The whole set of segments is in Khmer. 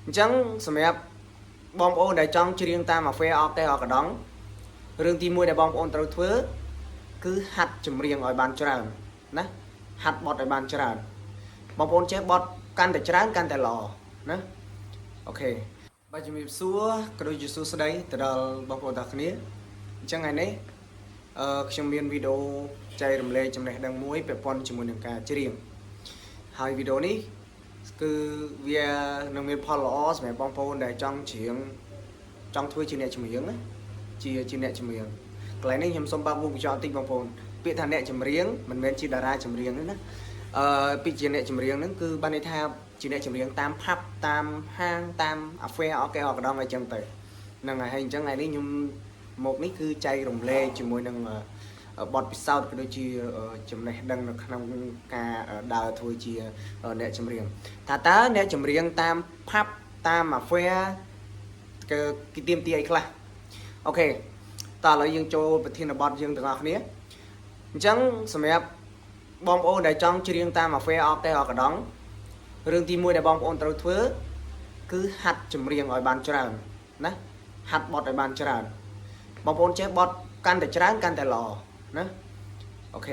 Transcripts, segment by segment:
អញ្ចឹងសម្រាប់បងប្អូនដែលចង់ច្រៀងតាម affair អកតេអកដងរឿងទី1ដែលបងប្អូនត្រូវធ្វើគឺហាត់ចម្រៀងឲ្យបានច្រើនណាហាត់បទឲ្យបានច្រើនបងប្អូនចេះបទកាន់តែច្រើនកាន់តែល្អណាOK បាទជំរាបសួរក៏ដូចជាសួស្តីទៅដល់បងប្អូនទាំងគ្នាអញ្ចឹងថ្ងៃនេះខ្ញុំមានវីដេអូចែករំលែកចំណេះដឹងមួយពាក់ព័ន្ធជាមួយនឹងការច្រៀងហើយវីដេអូនេះគឺវានឹងមានផលល្អសម្រាប់បងប្អូនដែលចង់ច្រៀងចង់ធ្វើជាអ្នកចម្រៀងណាជាអ្នកចម្រៀងកន្លែងនេះខ្ញុំសូមបើកវង់ក្រចកបន្តិចបងប្អូនពាក្យថាអ្នកចម្រៀងមិនមែនជាតារាចម្រៀងទេណាពាក្យជាអ្នកចម្រៀងហ្នឹងគឺបានន័យថាជាអ្នកចម្រៀងតាម pub តាមហាងតាម affair អកែអកដងអីចឹងទៅហ្នឹងហើយហើយអញ្ចឹងថ្ងៃនេះខ្ញុំមកនេះគឺចែករំលែកជាមួយនឹងបទពិសោធន៍ក៏ដូចជាចំណេះដឹងនៅក្នុងការដើរធ្វើជាអ្នកចម្រៀងថាតើអ្នកចម្រៀងតាម pub តាម affair គេគេទាមទារអីខ្លះOK តោះឥឡូវយើងចូលប្រធានបទយើងទាំងអស់គ្នាអញ្ចឹងសម្រាប់បងប្អូនដែលចង់ច្រៀងតាម affair អកតេអកដងរឿងទី1ដែលបងប្អូនត្រូវធ្វើគឺហាត់ចម្រៀងឲ្យបានច្រើនណាហាត់បទឲ្យបានច្រើនបងប្អូនចេះបទកាន់តែច្រើនកាន់តែល្អណាOK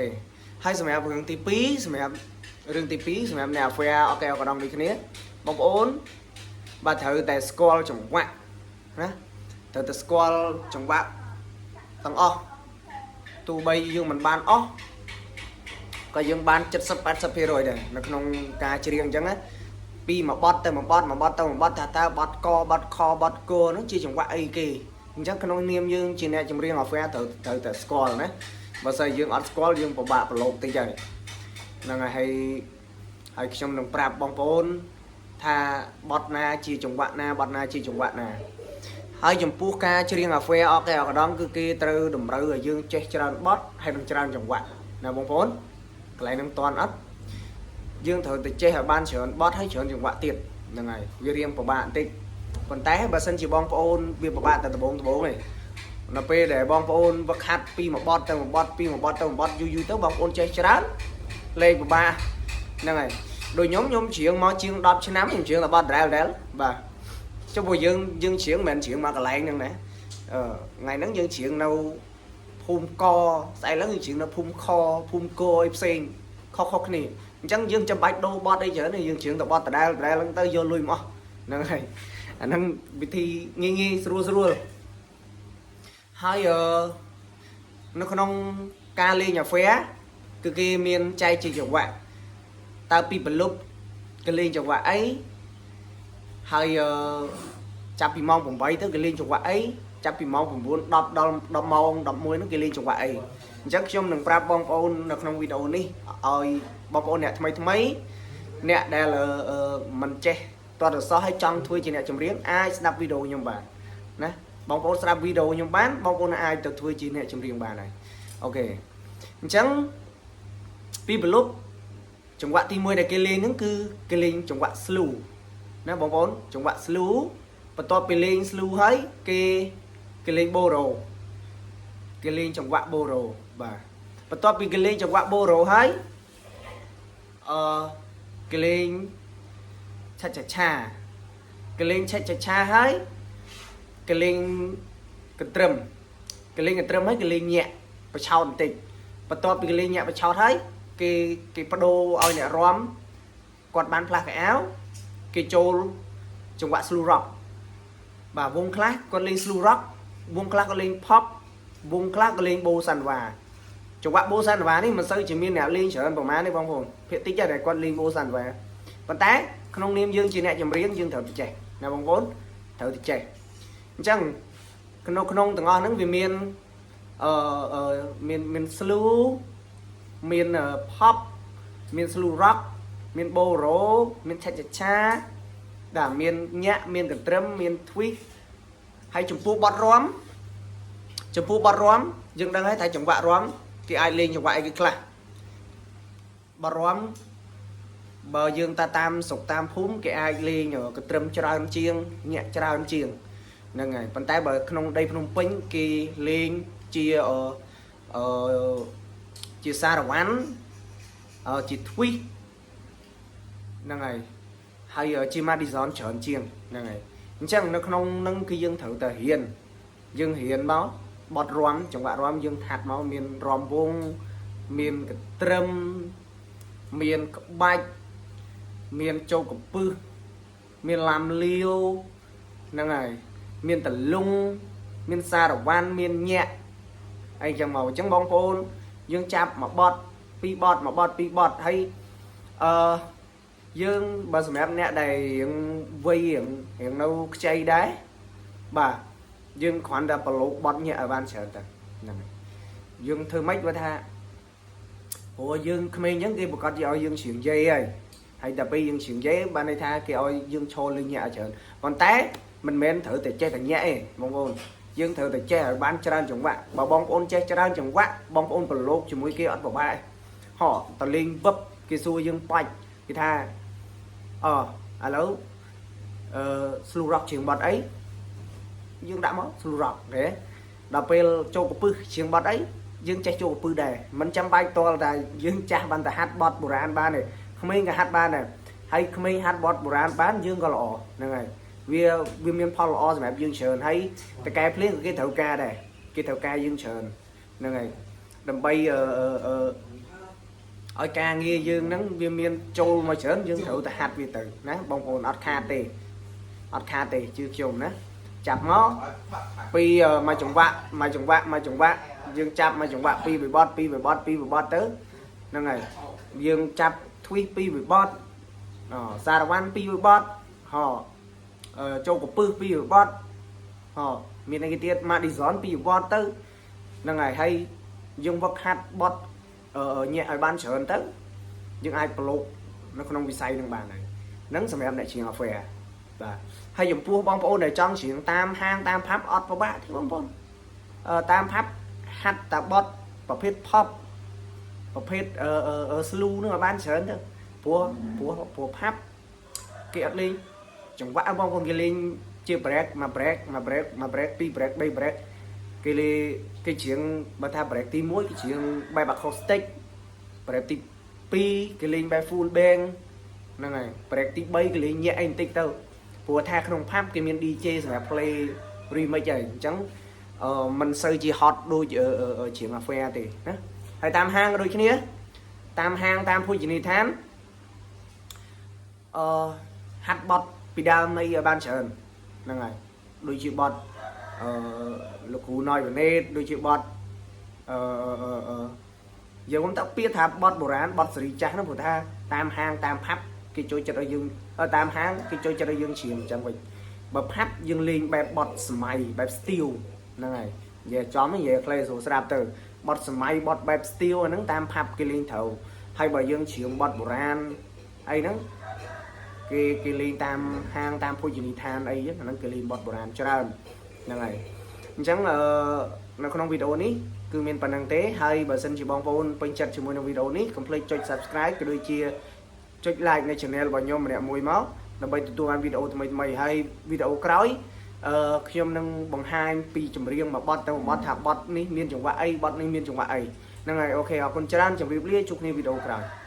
ហើយសម្រាប់រឿងទី2សម្រាប់រឿងទី2សម្រាប់អ្នក affair អកេអកដងដូចគ្នាបងប្អូនបាទត្រូវតែស្គាល់ចង្វាក់ណាត្រូវតែស្គាល់ចង្វាក់ទាំងអស់ទោះបីយើងមិនបានអស់ក៏យើងបាន70 80%ដែរនៅក្នុងការច្រៀងអញ្ចឹងណាពីមួយបទទៅមួយបទមួយបទទៅមួយបទថាតើបទកបទខបទគហ្នឹងជាចង្វាក់អីគេអញ្ចឹងក្នុងនាមយើងជាអ្នកចម្រៀង affair ត្រូវត្រូវតែស្គាល់ណាបើស្អីយើងអត់ស្គាល់យើងពិបាកប្រឡូកតិចហើយហ្នឹងហើយហើយខ្ញុំនឹងប្រាប់បងប្អូន ថាបទណាជាចង្វាក់ណាបទណាជាចង្វាក់ណាហើយចំពោះការច្រៀង affair អកែអកដងគឺគេត្រូវតម្រូវឲ្យយើងចេះច្រើនបទហើយនឹងច្រើនចង្វាក់ណាបងប្អូនកន្លែងហ្នឹងតន់អត់យើងត្រូវតែចេះឲ្យបានច្រើនបទហើយច្រើនចង្វាក់ទៀតហ្នឹងហើយវារៀងពិបាកបន្តិចប៉ុន្តែបើសិនជាបងប្អូនវាពិបាកតែដំបូងដំបូងឯងនៅពេលដែលបងប្អូនវឹកហាត់ពីមួយបទទៅមួយបទពីមួយបទទៅមួយបទយូរយូរទៅបងប្អូនចេះច្រើនលេងពិបាកហ្នឹងហើយដូចខ្ញុំខ្ញុំច្រៀងមកជាង10ឆ្នាំខ្ញុំច្រៀងតែបទដែលដែលបាទចុះព្រោះយើងយើងច្រៀងមិនមែនច្រៀងមកកន្លែងហ្នឹងណាថ្ងៃហ្នឹងយើងច្រៀងនៅភូមិកស្អែកឡើងយើងច្រៀងនៅភូមិខភូមិកអីផ្សេងខុសៗគ្នាអញ្ចឹងយើងចាំបាច់ដូរបទអីច្រើនទេយើងច្រៀងតែបទដដែលដដែលហ្នឹងទៅយកលុយមកអស់ហ្នឹងហើយអាហ្នឹងវិធីងាយងាយស្រួលស្រួលហើយនៅក្នុងការលេង affair គឺគេមានចែកជាចង្វាក់តើពីប្រលប់គេលេងចង្វាក់អីហើយចាប់ពីម៉ោង8ទៅគេលេងចង្វាក់អីចាប់ពីម៉ោង9 10ដល់10ម៉ោង11ហ្នឹងគេលេងចង្វាក់អីអញ្ចឹងខ្ញុំនឹងប្រាប់បងប្អូននៅក្នុងវីដេអូនេះឲ្យបងប្អូនអ្នកថ្មីថ្មីអ្នកដែលមិនចេះតតសោះឲ្យចង់ធ្វើជាអ្នកចម្រៀងអាចស្ដាប់វីដេអូខ្ញុំបានណាបងប្អូនស្ដាប់វីដេអូខ្ញុំបានបងប្អូនអាចទៅធ្វើជាអ្នកចម្រៀងបានហើយ OK អញ្ចឹងពីប្រលប់ចង្វាក់ទី1ដែលគេលេងហ្នឹងគឺគេលេងចង្វាក់ slow ណាបងប្អូនចង្វាក់ slow បន្ទាប់ពីលេង slow ហើយគេគេលេង bolero គេលេងចង្វាក់ bolero បាទបន្ទាប់ពីគេលេងចង្វាក់ bolero ហើយគេលេងឆាឆាឆាគេលេងឆាឆាឆាហើយគេលេងកន្ទ្រឹមគេលេងកន្ទ្រឹមហើយគេលេងញាក់ប្រឆោតបន្តិចបន្ទាប់ពីគេលេងញាក់ប្រឆោតហើយគេគេបដូរឲ្យអ្នករាំគាត់បានផ្លាស់កៅអៅគេចូលចង្វាក់ slow rock បាទវងខ្លះគាត់លេង slow rock វងខ្លះក៏លេង pop វងខ្លះក៏លេង bossa nova ចង្វាក់ bossa nova នេះមិនសូវជាមានអ្នកលេងច្រើនប្រហែលទេបងប្អូនភាគតិចតែគាត់លេង bossa nova ប៉ុន្តែក្នុងនាមយើងជាអ្នកចម្រៀងយើងត្រូវតែចេះណាបងប្អូនត្រូវតែចេះអញ្ចឹងក្នុងក្នុងទាំងអស់ហ្នឹងវាមានអឺអឺមានមាន slow មាន pop មាន slow rock មាន bolero មាន cha cha cha បាទមានញាក់មានកន្ទ្រឹមមាន twist ហើយចំពោះបទរាំចំពោះបទរាំយើងដឹងហើយថាចង្វាក់រាំគេអាចលេងចង្វាក់អីគេខ្លះបទរាំបើយើងតាតាមស្រុកតាមភូមិគេអាចលេងកន្ទ្រឹមច្រើនជាងញាក់ច្រើនជាងហ្នឹងហើយប៉ុន្តែបើក្នុងដីភ្នំពេញគេលេងជាអឺអឺជាសារវ៉ាន់ជា twist ហ្នឹងហើយ ហើយជា Madison ច្រើនជាងហ្នឹងហើយអញ្ចឹងនៅក្នុងហ្នឹងគឺយើងត្រូវតែរៀនយើងរៀនមកបទរាំចង្វាក់រាំយើងហាត់មកមានរាំវងមានកត្រឹមមានក្បាច់មានជោគកពឹសមានឡាំលាវហ្នឹងហើយមានតលុងមានសារវ៉ាន់មានញាក់អីចឹងមកអញ្ចឹងបងប្អូនយើងចាប់មួយបទពីរបទមួយបទពីរបទហើយអឺ យើងបើសម្រាប់អ្នកដែលរៀងវ័យរៀងរៀងនៅខ្ចីដែរបាទយើងគ្រាន់តែប្រឡូកបត់ញាក់ឲ្យបានច្រើនទៅហ្នឹងហើយយើងធ្វើម៉េចបើថាព្រោះយើងក្មេងអញ្ចឹងគេប្រកាសជាឲ្យយើងច្រៀងយាយហើយហើយតែពេលយើងច្រៀងយាយបានន័យថាគេឲ្យយើងឈរលើញាក់ឲ្យច្រើនប៉ុន្តែមិនមែនត្រូវតែចេះតែញាក់ទេបងប្អូនយើងត្រូវតែចេះឲ្យបានច្រើនចង្វាក់បើបងប្អូនចេះច្រើនចង្វាក់បងប្អូនប្រឡូកជាមួយគេអត់ពិបាកទេហោតលេងវឹបគេសួរយើងបាច់គេថា អឥឡូវអឺ slow rock ជាងបត់អីយើងដាក់មក slow rock ទេដល់ពេលចូលកពឹសជាងបត់អីយើងចេះចូលកពឹសដែរមិនចាំបាច់តល់តែយើងចាស់បានតែហាត់បត់បុរាណបានទេក្មេងក៏ហាត់បានដែរហើយក្មេងហាត់បត់បុរាណបានយើងក៏ល្អហ្នឹងហើយវាវាមានផលល្អសម្រាប់យើងច្រើនហើយតកែភ្លៀងក៏គេត្រូវការដែរគេត្រូវការយើងច្រើនហ្នឹងហើយដើម្បីអឺអឺ ឲ្យការងារយើងហ្នឹងវាមានចូលមកច្រើនយើងត្រូវតែហាត់វាទៅណាបងប្អូនអត់ខាតទេអត់ខាតទេជឿខ្ញុំណាចាប់មកពីមួយចង្វាក់មួយចង្វាក់មួយចង្វាក់យើងចាប់មួយចង្វាក់ពីរបបត់ពីរបបត់ពីរបបត់ទៅហ្នឹងហើយយើងចាប់ twist ពីរបបត់អសារវ៉ាន់ពីរបបត់ហោចូលកពឹសពីរបបត់ហោមានអីគេទៀត Madison ពីរបត់ទៅហ្នឹងហើយហើយយើងវឹកហាត់បត់ អឺញាក់ឲ្យបានច្រើនទៅយើងអាចប្រឡូកនៅក្នុងវិស័យនឹងបានហើយហ្នឹងសម្រាប់អ្នកច្រៀង affair បាទហើយចំពោះបងប្អូនដែលចង់ច្រៀងតាមហាងតាម pub អត់ពិបាកទេបងប្អូនអឺតាម pub ហាត់តាបត់ប្រភេទ pop ប្រភេទអឺអឺ slow នឹងឲ្យបានច្រើនទៅព្រោះព្រោះព្រោះ pub គេអត់លេងចង្វាក់បងប្អូនគេលេងជា break មួយ break មួយ break មួយ break ពីរ break 3 break គេលេគេច្រៀងបើថា break ទី1គេច្រៀងបែប acoustic break ទី2គេលេងបែប full band ហ្នឹងហើយ break ទី3គេលេងញាក់អីបន្តិចទៅព្រោះថាក្នុង pub គេមាន DJ សម្រាប់ play remix ហើយអញ្ចឹងអឺមិនសូវជា hot ដូចច្រៀង affair ទេណាហើយតាមហាងក៏ដូចគ្នាតាមហាងតាមភោជនីយដ្ឋានអឺហាត់បត់ពីដើមអីឲ្យបានច្រើនហ្នឹងហើយដូចជាបត់អឺលោកគ្រូណយវណេតដូចជាបត់អឺអឺយើងខ្ញុំតពាក្យថាបត់បុរាណបត់សេរីចាស់ហ្នឹងព្រោះថាតាមហាងតាម pub គេចូលចិត្តឲ្យយើងតាមហាងគេចូលចិត្តឲ្យយើងច្រៀងអញ្ចឹងវិញបើ pub យើងលេងបែបបត់សម័យបែប style ហ្នឹងហើយនិយាយចំនិយាយខ្លីស្រួលស្រាប់ទៅបត់សម័យបត់បែប style អាហ្នឹងតាម pub គេលេងត្រូវហើយបើយើងច្រៀងបត់បុរាណអីហ្នឹងគេគេលេងតាមហាងតាមភោជនីយដ្ឋានអីហ្នឹងអាហ្នឹងគេលេងបត់បុរាណច្រើនហ្នឹងហើយអញ្ចឹងអឺនៅក្នុងវីដេអូនេះគឺមានប៉ុណ្្នឹងទេហើយបើសិនជាបងប្អូនពេញចិត្តជាមួយនឹងវីដេអូនេះកុំភ្លេចចុច Subscribe ក៏ដូចជាចុច Like នៅ Channel របស់ខ្ញុំម្នាក់មួយមកដើម្បីទទួលបានវីដេអូថ្មីៗហើយវីដេអូក្រោយអឺខ្ញុំនឹងបង្ហាញពីចម្រៀងមួយបទទៅមួយបទថាបទនេះមានចង្វាក់អីបទនេះមានចង្វាក់អីហ្នឹងហើយ OK អរគុណច្រើនជម្រាបលាជួបគ្នាវីដេអូក្រោយ។